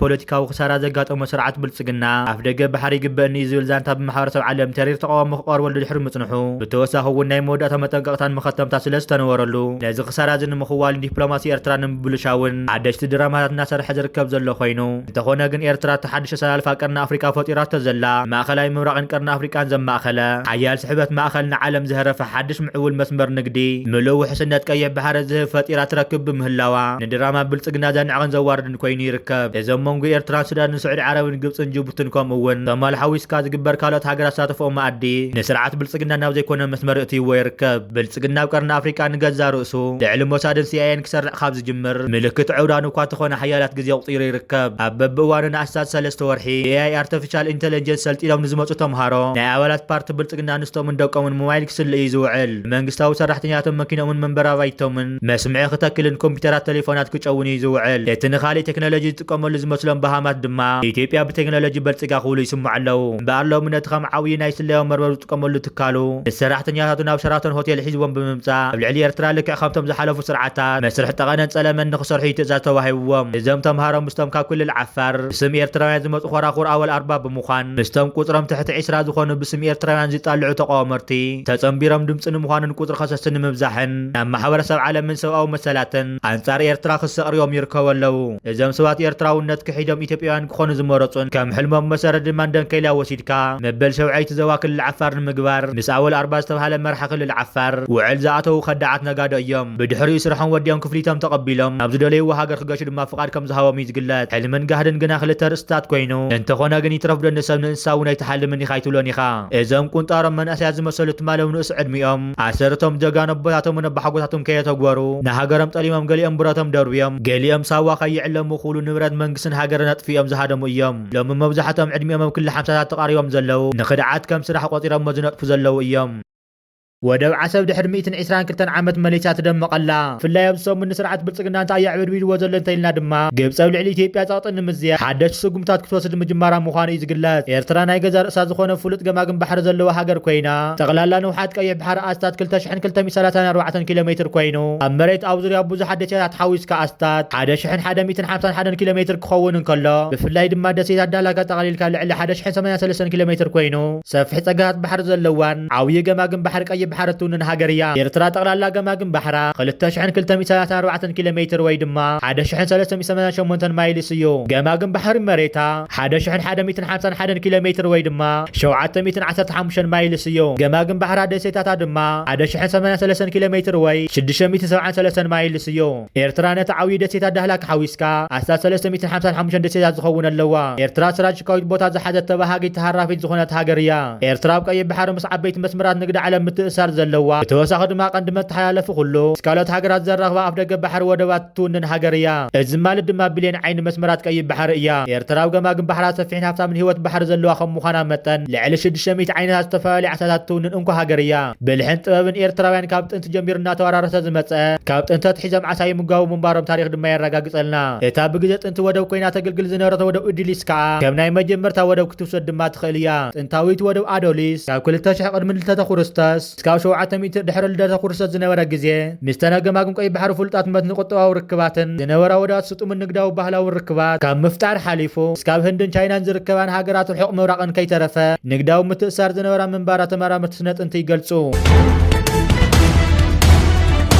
ፖለቲካዊ ክሳራ ዘጋጠሞ ስርዓት ብልጽግና ኣፍ ደገ ባሕሪ ይግበእኒ እዩ ዝብል ዛንታ ብማሕበረሰብ ዓለም ተሪር ተቃውሞ ክቐርበሉ ድሕሪ ምጽንሑ፣ ብተወሳኺ እውን ናይ መወዳእታ መጠንቀቕታን መኸተምታ ስለ ዝተነበረሉ፣ ነዚ ክሳራ እዚ ንምኽዋል ዲፕሎማሲ ኤርትራ ንምብልሻውን ሓደሽቲ ድራማታት እናሰርሐ ዝርከብ ዘሎ ኮይኑ፣ እንተኾነ ግን ኤርትራ እቲ ሓድሽ ኣሰላልፋ ቀርኒ ኣፍሪቃ ፈጢራቶ ዘላ ማእኸላይ ምብራቕን ቀርኒ ኣፍሪቃን ዘማእኸለ ሓያል ስሕበት ማእኸል ንዓለም ዘህረፈ ሓድሽ ምዕቡል መስመር ንግዲ ምሉእ ውሕስነት ቀይሕ ባሕሪ ዝህብ ፈጢራ ትረክብ ብምህላዋ፣ ንድራማ ብልጽግና ዘንዕቕን ዘዋርድን ኮይኑ ይርከብ። እዚ ኣብ መንጎ ኤርትራን ሱዳንን ስዑዲ ዓረብን ግብጽን ጅቡትን ከምኡ እውን ሶማል ሓዊስካ ዝግበር ካልኦት ሃገራት ዝሳተፍኦ መኣዲ ንስርዓት ብልጽግና ናብ ዘይኮነ መስመር እትይዎ ይርከብ። ብልጽግና ኣብ ቀርኒ ኣፍሪቃ ንገዛእ ርእሱ ልዕሊ ሞሳድን ሲኣይኤን ክሰርዕ ካብ ዝጅምር ምልክት ዕውዳን እኳ እንተኾነ ሓያላት ግዜ ኣቑጺሩ ይርከብ። ኣብ በብእዋኑ ንኣስታት ሰለስተ ወርሒ ብኤኣይ ኣርቲፊሻል ኢንተለጀንስ ሰልጢኖም ንዝመጹ ተምሃሮ ናይ ኣባላት ፓርቲ ብልጽግና ኣንስቶምን ደቆምን ሞባይል ክስልእ እዩ ዝውዕል። መንግስታዊ ሰራሕተኛታቶም መኪኖምን መንበሪ ኣባይቶምን መስምዒ ክተክልን ኮምፒውተራት ተሌፎናት ክጨውን እዩ ዝውዕል። እቲ ንኻሊእ ቴክኖሎጂ ዝጥቀመሉ ዝመስሎም በሃማት ድማ ኢትዮጵያ ብቴክኖሎጂ በልጽጋ ክብሉ ይስምዑ ኣለዉ። እምበኣር ሎሚ ነቲ ከም ዓብዪ ናይ ስለያዊ መርበብ ዝጥቀመሉ ትካሉ ንሰራሕተኛታቱ ናብ ሸራተን ሆቴል ሒዝዎም ብምምጻእ ኣብ ልዕሊ ኤርትራ ልክዕ ከምቶም ዝሓለፉ ስርዓታት መስርሕ ጠቐነን ጸለመን ንኽሰርሑ እዩ ትእዛዝ ተዋሂብዎም። እዞም ተምሃሮ ምስቶም ካብ ክልል ዓፋር ብስም ኤርትራውያን ዝመጹ ኮራኹር ኣወል ኣርባ ብምዃን ምስቶም ቁጽሮም ትሕቲ ዒስራ ዝኾኑ ብስም ኤርትራውያን ዝጣልዑ ተቃወመርቲ ተጸንቢሮም ድምጺ ንምዃንን ቁጽሪ ከሰስቲ ንምብዛሕን ናብ ማሕበረሰብ ዓለምን ሰብኣዊ መሰላትን ኣንጻር ኤርትራ ክሰቕርዮም ይርከቡ ኣለዉ። እዞም ሰባት ኤርትራውነት ክሒዶም ኢትዮጵያውያን ክኾኑ ዝመረጹን ከም ሕልሞም መሰረት ድማ ንደንከይላ ወሲድካ መበል ሸውዓይቲ ዞባ ክልል ዓፋር ንምግባር ምስ ኣወል ኣርባ ዝተባህለ መራሒ ክልል ዓፋር ውዕል ዝኣተዉ ከዳዓት ነጋዶ እዮም። ብድሕሪኡ ስርሖም ወዲኦም ክፍሊቶም ተቐቢሎም ናብ ዝደለይዎ ሃገር ክገሹ ድማ ፍቓድ ከም ዝሃቦም እዩ ዝግለጽ። ሕልምን ጋህድን ግና ክልተ ርእስታት ኮይኑ፣ እንተኾነ ግን ይትረፍ ዶ ንሰብ ንእንስሳ እውን ኣይትሓልምን ኢኻ ኣይትብሎን ኢኻ። እዞም ቁንጣሮም መንእሰያት ዝመሰሉ ትማሊ ኣብ ንኡስ ዕድሚኦም ኣሰርቶም ጀጋኑ ኣቦታቶምን ኣቦሓጎታቶም ከየተግበሩ ንሃገሮም ጠሊሞም፣ ገሊኦም ብረቶም ደርብዮም፣ ገሊኦም ሳዋ ከይዕለሙ ክብሉ ንብረት መንግስትን ሃገርን ኣጥፊኦም ዝሃደሙ እዮም። ሎሚ መብዛሕትኦም ዕድሚኦም ኣብ ክሊ ሓምሳታት ተቓሪቦም ዘለዉ ንኽድዓት ከም ስራሕ ቆጺሮሞ ዝነጥፉ ዘለዉ እዮም። ወደብ ዓሰብ ድሕሪ ሚእትን ዕስራን ክልተን ዓመት መሊሳ ትደምቕ ኣላ። ብፍላይ ኣብዚ ሰሙን ንስርዓት ብልጽግና እንታይ እዩ ኣዕበድቢድዎ ዘሎ እንተኢልና ድማ፣ ግብጺ ኣብ ልዕሊ ኢትዮጵያ ጸቕጢ ንምዝያድ ሓደሽቲ ስጉምታት ክትወስድ ምጅማራ ምዃኑ እዩ ዝግለጽ። ኤርትራ ናይ ገዛ ርእሳ ዝኾነ ፍሉጥ ገማግም ባሕሪ ዘለዋ ሃገር ኮይና፣ ጠቕላላ ንውሓት ቀይሕ ባሕሪ ኣስታት ክልተ ሽሕን ክልተ ሚእትን ሰላሳን ኣርባዕተን ኪሎ ሜትር ኮይኑ፣ ኣብ መሬት ኣብ ዙርያ ብዙሓት ደሴታት ሓዊስካ ኣስታት ሓደ ሽሕን ሓደ ሚእትን ሓምሳን ሓደን ኪሎ ሜትር ክኸውን እንከሎ፣ ብፍላይ ድማ ደሴታት ዳህላክ ኣጠቓሊልካ ልዕሊ ሓደ ሽሕን ሰማንያን ሰለስተን ኪሎ ሜትር ኮይኑ፣ ሰፊሕ ጸጋታት ባሕሪ ዘለዋን ዓብዪ ገማግም ባሕሪ ቀይሕ ባሕሪ እትውንን ሃገር እያ። ኤርትራ ጠቕላላ ገማግም ባሕራ ክልተ ሽሕን ክልተ ሚእትን ሰላሳን ኣርባዕተን ኪሎ ሜትር ወይ ድማ ሓደ ሽሕን ሰለስተ ሚእትን ሰማንያን ሸሞንተን ማይልስ እዩ። ገማግም ባሕሪ መሬታ ሓደ ሽሕን ሓደ ሚእትን ሓምሳን ሓደን ኪሎ ሜትር ወይ ድማ ሸውዓተ ሚእትን ዓሰርተ ሓሙሽተን ማይልስ እዩ። ገማግም ባሕራ ደሴታታ ድማ ሓደ ሽሕን ሰማንያን ሰለስተን ኪሎ ሜትር ወይ ሽዱሽተ ሚእትን ሰብዓን ሰለስተን ማይልስ እዩ። ኤርትራ ነቲ ዓብዪ ደሴታት ዳህላክ ሓዊስካ ኣስታት ሰለስተ ሚእትን ሓምሳን ሓሙሽተን ደሴታት ዝኸውን ኣለዋ። ኤርትራ ስትራቴጂካዊት ቦታ ዝሓዘት ተባሃጊት ተሃራፊት ዝኾነት ሃገር እያ። ኤርትራ ኣብ ቀይሕ ባሕሪ ምስ ዓበይቲ መስመራት ንግዲ ዓለም ምትእስሳር ዘለዋ፣ ብተወሳኺ ድማ ቀንዲ መተሓላለፊ ኩሉ ምስ ካልኦት ሃገራት ዘራኽባ ኣፍ ደገ ባሕሪ ወደባት ትውንን ሃገር እያ። እዚ ማለት ድማ ቢልዮን ዓይኒ መስመራት ቀይሕ ባሕሪ እያ። ኤርትራ ኣብ ገማግም ባሕራ ሰፊሕን ሃብታምን ህይወት ባሕሪ ዘለዋ ከም ምዃና መጠን፣ ልዕሊ ሽዱሽተ ሚእቲ ዓይነታት ዝተፈላለዩ ዓሳታት ትውንን እንኮ ሃገር እያ። ብልሕን ጥበብን ኤርትራውያን ካብ ጥንቲ ጀሚሩ እናተወራረሰ ዝመጸ፣ ካብ ጥንቲ ኣትሒዞም ዓሳ ይምገቡ ምንባሮም ታሪኽ ድማ የረጋግጸልና። እታ ብግዜ ጥንቲ ወደብ ኮይና ተገልግል ዝነበረት ወደብ እድሊስ ከኣ ከም ናይ መጀመርታ ወደብ ክትውሰድ ድማ ትኽእል እያ። ጥንታዊት ወደብ ኣዶሊስ ካብ ክልተ ሽሕ ቅድሚ ልደተ ክርስቶስ እስካብ ሸውዓተ ሚእቲ ድሕሪ ልደተ ክርስቶስ ዝነበረ ግዜ ምስ ተነገማግም ቀይ ባሕሪ ፍሉጣት መትኒ ቁጠባዊ ርክባትን ዝነበራ ወደባት ስጡምን ንግዳዊ ባህላዊ ርክባት ካብ ምፍጣር ሓሊፉ እስካብ ህንድን ቻይናን ዝርከባን ሃገራት ርሑቕ ምብራቕን ከይተረፈ ንግዳዊ ምትእሳር ዝነበራ ምንባራ ተመራመርቲ ስነ ጥንቲ ይገልጹ።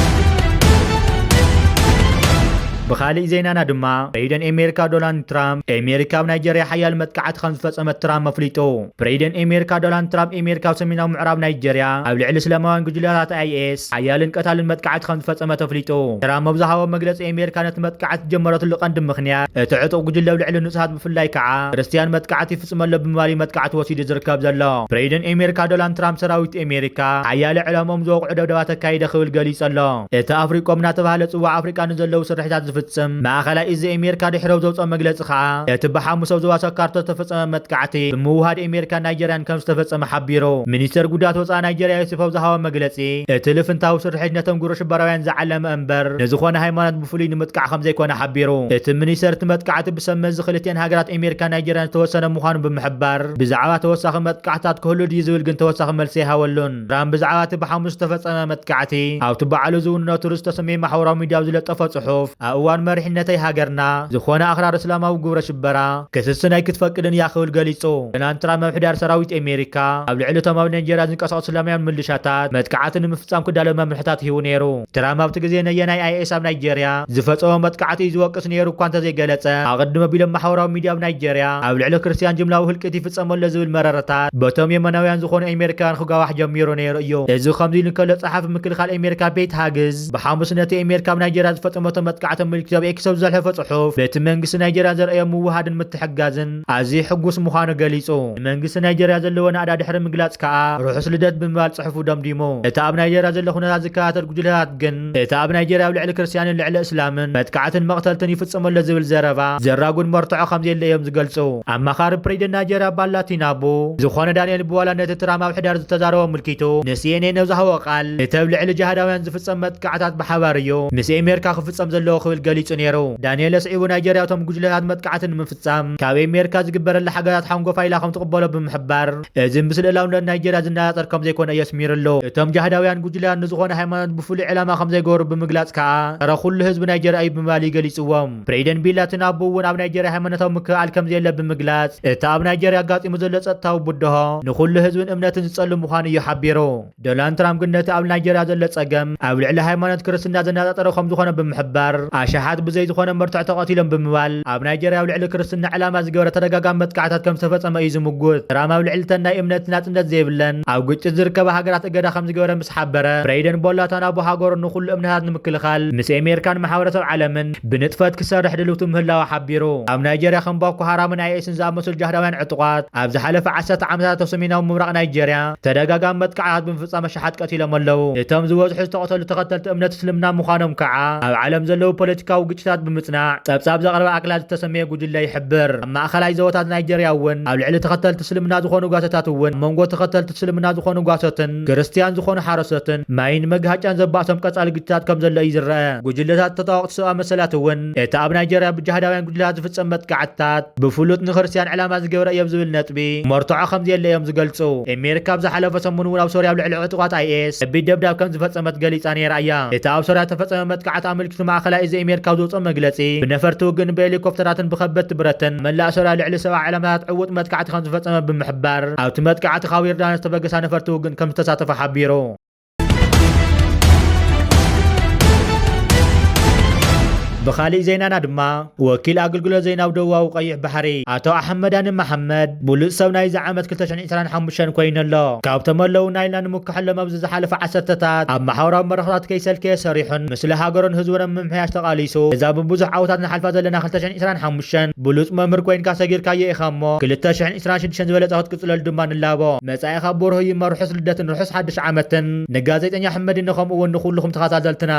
ብኻሊእ ዜናና ድማ ፕሬዚደንት ኣሜሪካ ዶናልድ ትራምፕ ኣሜሪካ ኣብ ናይጀርያ ሓያል መጥቃዕቲ ከም ዝፈጸመት ትራምፕ ኣፍሊጡ። ፕሬዚደንት ኣሜሪካ ዶናልድ ትራምፕ ኣሜሪካ ኣብ ሰሜናዊ ምዕራብ ናይጀርያ ኣብ ልዕሊ እስላማውያን ጉጅለታት ኣይኤስ ሓያልን ቀታልን መጥቃዕቲ ከም ዝፈጸመት ኣፍሊጡ። ትራምፕ ኣብ ዝሃቦ መግለጺ ኣሜሪካ ነቲ መጥቃዕቲ ዝጀመረትሉ ቀንዲ ምኽንያት እቲ ዕጡቕ ጉጅለ ኣብ ልዕሊ ንጹሃት ብፍላይ ከዓ ክርስትያን መጥቃዕቲ ይፍጽም ኣሎ ብምባል እዩ መጥቃዕቲ ወሲዱ ዝርከብ ዘሎ። ፕሬዚደንት ኣሜሪካ ዶናልድ ትራምፕ ሰራዊት ኣሜሪካ ሓያለ ዕላምኦም ዝወቕዑ ደብዳባት ኣካይደ ክብል ገሊጹ ኣሎ። እቲ ኣፍሪቆም እናተባህለ ዝጽዋዕ ኣፍሪቃ ንዘለዉ ስርሒታት ዝፍጽም ማእኸላይ እዚ ኣሜሪካ ድሕሪ ኣብ ዘውፅኦ መግለፂ ከዓ እቲ ብሓሙስ ኣብ ዞባ ሰካርቶ ዝተፈጸመ መጥቃዕቲ ብምውሃድ ኣሜሪካን ናይጀርያን ከም ዝተፈጸመ ሓቢሩ። ሚኒስተር ጉዳያት ወፃኢ ናይጀርያ ዮሴፍ ኣብ ዝሃቦ መግለፂ እቲ ልፍንታዊ ስርሒት ነቶም ግብረ ሽበራውያን ዝዓለመ እምበር ንዝኾነ ሃይማኖት ብፍሉይ ንምጥቃዕ ከም ዘይኮነ ሓቢሩ። እቲ ሚኒስተር እቲ መጥቃዕቲ ብሰብ መዚ ክልቲአን ሃገራት ኣሜሪካን ናይጀርያን ዝተወሰነ ምዃኑ ብምሕባር ብዛዕባ ተወሳኺ መጥቃዕትታት ክህሉ ድዩ ዝብል ግን ተወሳኺ መልሲ ኣይሃበሉን። ትራምፕ ብዛዕባ እቲ ብሓሙስ ዝተፈጸመ መጥቃዕቲ ኣብቲ ባዕሉ ዝውንኖ ትሩዝ ዝተሰመየ ማሕበራዊ ሚድያ ኣብ ዝለጠፎ ጽሑፍ ኣብኡ እዋን መሪሕነተይ ሃገርና ዝኾነ ኣኽራሪ እስላማዊ ግብረ ሽበራ ክትስን ኣይክትፈቅድን እያ ክብል ገሊጹ። ዶናልድ ትራምፕ ምምሕዳር ሰራዊት ኣሜሪካ ኣብ ልዕሊ እቶም ኣብ ናይጀርያ ዝንቀሳቐሱ እስላማውያን ምልሻታት መጥቃዕቲ ንምፍጻም ክዳሎ መምርሕታት ሂቡ ነይሩ። ትራምፕ ኣብቲ ግዜ ነየናይ ኣይኤስ ኣብ ናይጀርያ ዝፈጸሞ መጥቃዕቲ እዩ ዝወቅስ ነይሩ እኳ እንተዘይገለጸ፣ ኣቐድም ኣቢሎም ማሕበራዊ ሚድያ ኣብ ናይጀርያ ኣብ ልዕሊ ክርስትያን ጅምላዊ ህልቂት ይፍጸም ኣሎ ዝብል መረረታት በቶም የመናውያን ዝኾኑ ኣሜሪካውያን ክጋዋሕ ጀሚሩ ነይሩ እዩ። እዚ ከምዚ ኢሉ እንከሎ፣ ጸሓፊ ምክልኻል ኣሜሪካ ፔት ሃግዝ ብሓሙስ ነቲ ኣሜሪካ ኣብ ናይጀርያ ዝፈጸመቶ መጥቃዕቲ ኣመልኪቱ ኣብ ኤክስ ኣብ ዘሕለፎ ጽሑፍ፣ በቲ መንግስቲ ናይጀርያ ዘርእዮ ምውሃድን ምትሕጋዝን ኣዝዩ ሕጉስ ምዃኑ ገሊጹ። ንመንግስቲ ናይጀርያ ዘለዎ ናእዳ ድሕሪ ምግላጽ ከኣ፣ ርሑስ ልደት ብምባል ጽሑፉ ደምዲሙ። እቲ ኣብ ናይጀርያ ዘሎ ኩነታት ዝከታተል ጉጅለታት ግን፣ እቲ ኣብ ናይጀርያ ኣብ ልዕሊ ክርስትያንን ልዕሊ እስላምን መጥቃዕትን መቕተልትን ይፍጸም ኣሎ ዝብል ዘረባ ዘራጉድ መርትዖ ከም ዘየለ እዮም ዝገልጹ። ኣማኻሪ ፕሬዚደንት ናይጀርያ ባላ ቲናቡ ዝኾነ ዳንኤል ብዋላ ነቲ ትራምፕ ኣብ ሕዳር ዝተዛረቦ ኣመልኪቱ ንሲኤንኤን ኣብ ዝሃቦ ቃል፣ እቲ ኣብ ልዕሊ ጅሃዳውያን ዝፍጸም መጥቃዕታት ብሓባር እዩ ምስ ኣሜሪካ ክፍጸም ዘለዎ ክብል ገሊጹ ነይሩ። ዳንኤል ኣስዒቡ፣ ናይጀርያ እቶም ጉጅለታት መጥቃዕቲ ንምፍጻም ካብ ኣሜሪካ ዝግበረላ ሓገዛት ሓንጎፋይ ኢላ ከም ትቕበሎ ብምሕባር፣ እዚ ምስ ልእላውነት ናይጀርያ ዝነጻጸር ከም ዘይኮነ የስሚርሉ። እቶም ጅሃዳውያን ጉጅለታት ንዝኾነ ሃይማኖት ብፍሉይ ዕላማ ከም ዘይገበሩ ብምግላጽ ከኣ፣ ጸረ ኩሉ ህዝቢ ናይጀርያ እዩ ብምባል እዩ ገሊጽዎም። ፕሬዚደንት ቢላ ቲናቡ እውን ኣብ ናይጀርያ ሃይማኖታዊ ምክእኣል ከም ዘየለ ብምግላጽ፣ እቲ ኣብ ናይጀርያ ኣጋጢሙ ዘሎ ጸጥታዊ ብድሆ ንኹሉ ህዝብን እምነትን ዝጸልም ምዃኑ እዩ ሓቢሩ። ዶናልድ ትራምፕ ግን ነቲ ኣብ ናይጀርያ ዘሎ ጸገም ኣብ ልዕሊ ሃይማኖት ክርስትና ዘነጻጸረ ከም ዝኾነ ብምሕባር፣ ኣሽሓት ብዘይ ዝኾነ መርትዖ ተቐቲሎም ብምባል፣ ኣብ ናይጀርያ ኣብ ልዕሊ ክርስትና ዕላማ ዝገበረ ተደጋጋሚ መጥቃዕታት ከም ዝተፈጸመ እዩ ዝምጉት። ትራምፕ ኣብ ልዕሊ እተን ናይ እምነት ናጽነት ዘይብለን ኣብ ግጭት ዝርከባ ሃገራት እገዳ ከም ዝገበረ ምስ ሓበረ፣ ፕሬዚደንት ቦላ ቲናቡ ሃገሩ ንኹሉ እምነታት ንምክልኻል ምስ ኣሜሪካን ማሕበረሰብ ዓለምን ብንጥፈት ክሰርሕ ድልውቲ ምህላዋ ሓቢሩ። ኣብ ናይጀርያ ከም ቦኮ ሃራምን ኣይኤስን ዝኣመሰሉ ጅሃዳውያን ዕጡቓት ኣብ ዝሓለፈ ዓሰርተ ዓመታት ኣብ ሰሜናዊ ምብራቕ ናይጀርያ ተደጋጋሚ መጥቃዕታት ብምፍጻም ኣሽሓት ቀቲሎም ኣለዉ። እቶም ዝበዝሑ ዝተቐተሉ ተኸተልቲ እምነት እስልምና ምዃኖም ከዓ ኣብ ዓለም ዘለዉ ፖለቲካዊ ግጭታት ብምጽናዕ ጸብጻብ ዘቕረበ ኣክላ ዝተሰመየ ጉጅለ ይሕብር። ኣብ ማእኸላይ ዞባታት ናይጀርያ እውን ኣብ ልዕሊ ተኸተልቲ እስልምና ዝኾኑ ጓሶታት እውን፣ ኣብ መንጎ ተኸተልቲ እስልምና ዝኾኑ ጓሶትን ክርስትያን ዝኾኑ ሓረሶትን ማይን መግሃጫን ዘባእሶም ቀጻሊ ግጭታት ከም ዘሎ እዩ ዝረአ። ጉጅለታት ተጣወቕቲ ሰብኣዊ መሰላት እውን፣ እቲ ኣብ ናይጀርያ ብጅሃዳውያን ጉጅለታት ዝፍጸም መጥቃዕትታት ብፍሉጥ ንክርስትያን ዕላማ ዝገበረ እዮም ዝብል ነጥቢ መርትዖ ከም ዘየለ እዮም ዝገልጹ። ኣሜሪካ ኣብ ዝሓለፈ ሰሙን እውን ኣብ ሶርያ ኣብ ልዕሊ ዕጡቓት ኣይኤስ ከቢድ ደብዳብ ከም ዝፈጸመት ገሊጻ ነይራ እያ። እቲ ኣብ ሶርያ ተፈጸመ መጥቃዕቲ ኣመልኪቱ ማእከላይ እዚ ኣሜሪካ ኣብ ዘውፅኦ መግለጺ፣ ብነፈርቲ ውግእን ብሄሊኮፕተራትን ብኸበድቲ ብረትን መላእ ሶርያ ልዕሊ ሰብዓ ዕላማታት ዕዉት መጥቃዕቲ ከም ዝፈጸመ ብምሕባር፣ ኣብቲ መጥቃዕቲ ካብ ዮርዳኖስ ዝተበገሳ ነፈርቲ ውግእን ከም ዝተሳተፋ ሓቢሩ። ብኻሊእ ዜናና ድማ፣ ወኪል ኣገልግሎት ዜና ኣብ ደቡባዊ ቀይሕ ባሕሪ ኣቶ ኣሕመዳኒ መሓመድ ብሉጽ ሰብ ናይዚ ዓመት ክልተ ሽሕን ዕስራን ሓሙሽተን ኮይኑ ኣሎ። ካብቶም ኣለዉ ናይልና ንምክሐሎም ኣብዚ ዝሓለፈ ዓሰርተታት ኣብ ማሕበራዊ መራኸብታት ከይሰልከየ ሰሪሑን ምስለ ሃገሩን ህዝቡን ኣብ ምምሕያሽ ተቓሊሱ፣ እዛ ብብዙሕ ዓወታት ንሓልፋ ዘለና ክልተ ሽሕን ዕስራን ሓሙሽተን ብሉጽ መምህር ኮይንካ ሰጊርካዮ ኢኻ እሞ፣ ክልተ ሽሕን ዕስራን ሽዱሽተን ዝበለጸ ክትቅጽለሉ ድማ ንላቦ። መጻኢኻ ብሩህ ይመር፣ ርሑስ ልደትን ርሑስ ሓድሽ ዓመትን ንጋዜጠኛ ኣሕመዲኒ ከምኡ እውን ንኹልኹም ተኸታተልትና።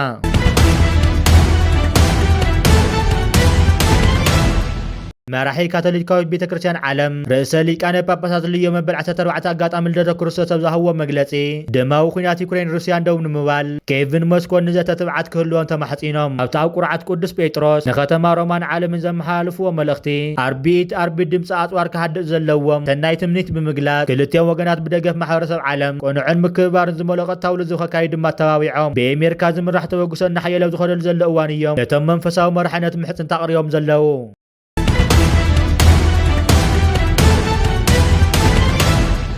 መራሒ ካቶሊካዊት ቤተ ክርስቲያን ዓለም ርእሰ ሊቃነ ጳጳሳት ልዮ መበል ዓሰርተ ኣርባዕተ ኣጋጣሚ ልደተ ክርስቶስ ኣብ ዝሃብዎ መግለጺ፣ ደማዊ ኲናት ዩክሬን ሩስያን ደው ንምባል ኬቭን ሞስኮን ንዘተ ትብዓት ክህልዎም ተማሕጺኖም። ኣብቲ ኣብ ቁርዓት ቅዱስ ጴጥሮስ ንከተማ ሮማን ዓለምን ዘመሓላልፍዎ መልእኽቲ፣ ኣርቢት ኣርቢት ድምፂ ኣጽዋር ክሃድእ ዘለዎም ሰናይ ትምኒት ብምግላጽ፣ ክልቲኦም ወገናት ብደገፍ ማሕበረሰብ ዓለም ቅኑዕን ምክብባርን ዝመልኦ ቀጥታዊ ልዝብ ከካይዱ ድማ ኣተባቢዖም። ብኤሜርካ ዝምራሕ ተበግሶ እናሓየለ ኣብ ዝኸደሉ ዘሎ እዋን እዮም ነቶም መንፈሳዊ መራሕነት ምሕጽንታ ኣቕሪቦም ዘለዉ።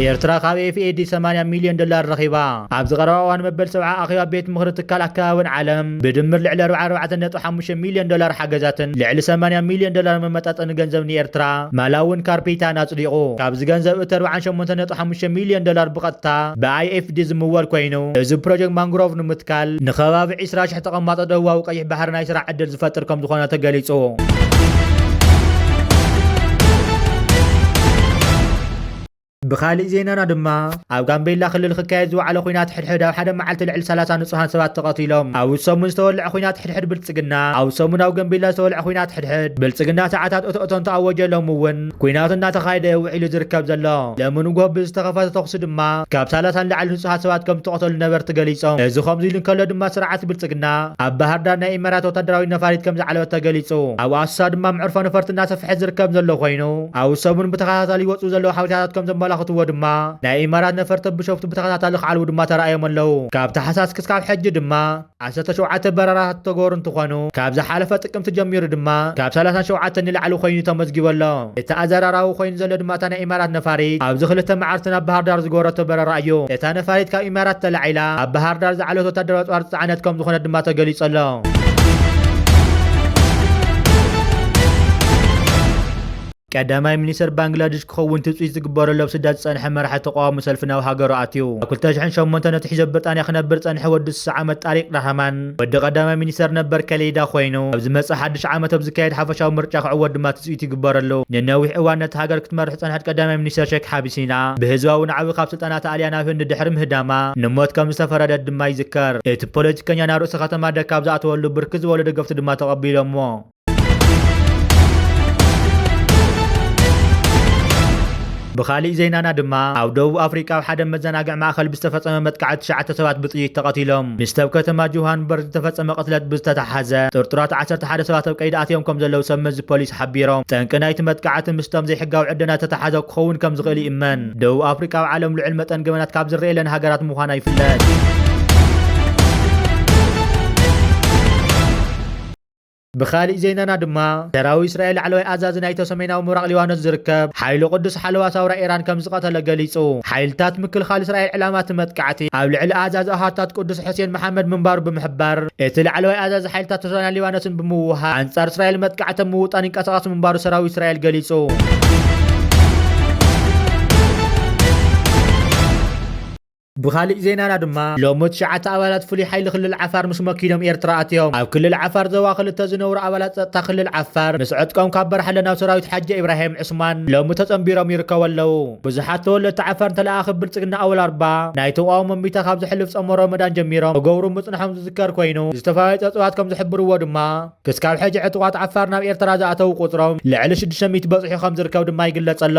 ኤርትራ ካብ ኤፍ ኤ ዲ ሰማንያ ሚልዮን ዶላር ረኺባ። ኣብዚ ቀረባ እዋን መበል ሰብዓ ኣኼባ ቤት ምኽሪ ትካል ኣከባብን ዓለም ብድምር ልዕሊ ኣርባዕተ ነጥቢ ሓሙሽተ ሚልዮን ዶላር ሓገዛትን ልዕሊ ሰማንያ ሚልዮን ዶላር መመጣጠኒ ገንዘብ ንኤርትራ፣ ማላውን ካርፒታን ኣጽዲቑ። ካብዚ ገንዘብ እቲ ኣርባዓን ሸሞንተን ነጥቢ ሓሙሽተ ሚልዮን ዶላር ብቐጥታ ብ ኣይ ኤፍ ዲ ዝምወል ኮይኑ፣ እዚ ፕሮጀክት ማንግሮቭ ንምትካል ንከባቢ ዕስራ ሽሕ ተቐማጦ ደቡባዊ ቀይሕ ባሕሪ ናይ ስራሕ ዕድል ዝፈጥር ከም ዝኾነ ተገሊጹ። ብኻሊእ ዜናና ድማ፣ ኣብ ጋምቤላ ክልል ክካየድ ዝወዓለ ኲናት ሕድሕድ ኣብ ሓደ መዓልቲ ልዕሊ ሰላሳ ንጹሃን ሰባት ተቐቲሎም። ኣብ ሰሙን ዝተወልዐ ኲናት ሕድሕድ ብልጽግና፣ ኣብ ሰሙን ኣብ ጋምቤላ ዝተወልዐ ኲናት ሕድሕድ ብልጽግና ሰዓታት እቶእቶ እንተኣወጀሎም እውን፣ ኲናቱ እናተኻየደ ውዒሉ ዝርከብ ዘሎ። ሎሚ ንግሆ ብዝተኸፈተ ተኹሲ ድማ፣ ካብ ሰላሳ ንላዕሊ ንጹሃት ሰባት ከም ዝተቐተሉ ነበርቲ ገሊጾም። እዚ ከምዚ ኢሉ እንከሎ ድማ፣ ስርዓት ብልጽግና ኣብ ባህር ዳር ናይ ኢማራት ወታደራዊ ነፋሪት ከም ዝዓለወት ተገሊጹ። ኣብ ኣሶሳ ድማ መዕርፎ ነፈርቲ እናሰፍሐ ዝርከብ ዘሎ ኮይኑ፣ ኣብ ሰሙን ብተኸታታሊ ይወጹ ዘለዉ ሓበሬታታት ከም ዘመላኽቱ ክትዎ ድማ ናይ ኢማራት ነፈርቲ ብሸፍቱ ብተኸታታሊ ክዓልቡ ድማ ተራእዮም ኣለዉ። ካብ ታሕሳስ ክስካብ ሕጂ ድማ ዓሰርተ ሸውዓተ በረራታት ተገበሩ እንትኾኑ፣ ካብ ዝሓለፈ ጥቅምቲ ጀሚሩ ድማ ካብ ሰላሳ ሸውዓተ ንላዕሊ ኮይኑ ተመዝጊቡ ኣሎ። እቲ ኣዘራራቢ ኮይኑ ዘሎ ድማ እታ ናይ ኢማራት ነፋሪት ኣብዚ ክልተ መዓልቲ ናብ ባህር ዳር ዝገበረቶ በረራ እዩ። እታ ነፋሪት ካብ ኢማራት ተላዒላ ኣብ ባህር ዳር ዝዓለወት ወታደራዊ ኣፅዋር ዝፀዓነት ከም ዝኾነት ድማ ተገሊጹ ኣሎ። ቀዳማይ ሚኒስተር ባንግላዴሽ ክኸውን ትጽቢት ዝግበረሉ ኣብ ስደት ዝጸንሐ መራሒ ተቓዋሚ ሰልፊ ናብ ሃገሩ ኣትዩ። ኣብ ክልተ ሽሕን ሸሞንተን ነቲ ሒዞ ብሪጣንያ ክነብር ዝጸንሐ ወዲ ስሳ ዓመት ጣሪቅ ራህማን ወዲ ቀዳማይ ሚኒስተር ነበር ከሌዳ ኮይኑ፣ ኣብ ዝመጽእ ሓድሽ ዓመት ኣብ ዝካየድ ሓፈሻዊ ምርጫ ክዕወት ድማ ትጽቢት ይግበረሉ። ንነዊሕ እዋን ነቲ ሃገር ክትመርሕ ዝጸንሐት ቀዳማይ ሚኒስተር ሼክ ሓቢሲና ብህዝባዊ ናዕቢ ካብ ስልጣና ተኣልያ ናብ ህንዲ ድሕሪ ምህዳማ ንሞት ከም ዝተፈረደት ድማ ይዝከር። እቲ ፖለቲከኛ ናብ ርእሲ ከተማ ደካ ኣብ ዝኣተወሉ ብርክት ዝበሉ ደገፍቲ ድማ ተቐቢሎሞ። ብኻሊእ ዜናና ድማ ኣብ ደቡብ ኣፍሪቃ ኣብ ሓደ መዘናግዒ ማእኸል ብዝተፈጸመ መጥቃዕቲ ትሽዓተ ሰባት ብጥይት ተቐቲሎም። ምስቲ ኣብ ከተማ ጆሃንበርግ ዝተፈጸመ ቅትለት ብዝተተሓሓዘ ጥርጡራት ዓሰርተ ሓደ ሰባት ኣብ ቀይዲ ኣትዮም ከም ዘለዉ ሰብ መዚ ፖሊስ ሓቢሮም። ጠንቂ ናይቲ መጥቃዕቲ ምስቶም ዘይሕጋዊ ዕደና ዝተተሓሓዘ ክኸውን ከም ዝኽእል ይእመን። ደቡብ ኣፍሪቃ ኣብ ዓለም ልዑል መጠን ገበናት ካብ ዝረኣየለን ሃገራት ምዃና ይፍለጥ። ብኻሊእ ዜናና ድማ ሰራዊት እስራኤል ላዕለዋይ ኣዛዚ ናይቶ ሰሜናዊ ምብራቕ ሊባኖስ ዝርከብ ሓይሊ ቅዱስ ሓለዋ ሳውራ ኢራን ከም ዝቐተለ ገሊጹ። ሓይልታት ምክልኻል እስራኤል ዕላማ እቲ መጥቃዕቲ ኣብ ልዕሊ ኣዛዚ ኣሃታት ቅዱስ ሕሴን መሓመድ ምንባሩ ብምሕባር፣ እቲ ላዕለዋይ ኣዛዚ ሓይልታት ተሳና ሊባኖስን ብምውሃድ ኣንጻር እስራኤል መጥቃዕቲ ምውጣን ይንቀሳቐስ ምንባሩ ሰራዊት እስራኤል ገሊጹ። ብኻሊእ ዜናና ድማ ሎሚ ትሽዓተ ኣባላት ፍሉይ ሓይሊ ክልል ዓፋር ምስ መኪኖም ኤርትራ ኣትዮም። ኣብ ክልል ዓፋር ዞባ ክልተ ዝነብሩ ኣባላት ጸጥታ ክልል ዓፋር ምስ ዕጥቆም ካብ በርሓለ ናብ ሰራዊት ሓጂ ኢብራሂም ዑስማን ሎሚ ተጸንቢሮም ይርከቡ ኣለዉ። ብዙሓት ተወለድቲ ዓፋር ተለኣኺ ብልጽግና ኣወል ኣርባ ናይ ተቃውሞ እምቢታ ካብ ዝሕልፍ ጸሞ ረመዳን ጀሚሮም ክገብሩ ምጽንሖም ዝዝከር ኮይኑ፣ ዝተፈላለዩ ጸብጻባት ከም ዝሕብርዎ ድማ ክስካብ ሕጂ ዕጡቓት ዓፋር ናብ ኤርትራ ዝኣተዉ ቁጽሮም ልዕሊ ሽዱሽተ ሚእቲ በጺሑ ከም ዝርከብ ድማ ይግለጽ ኣሎ።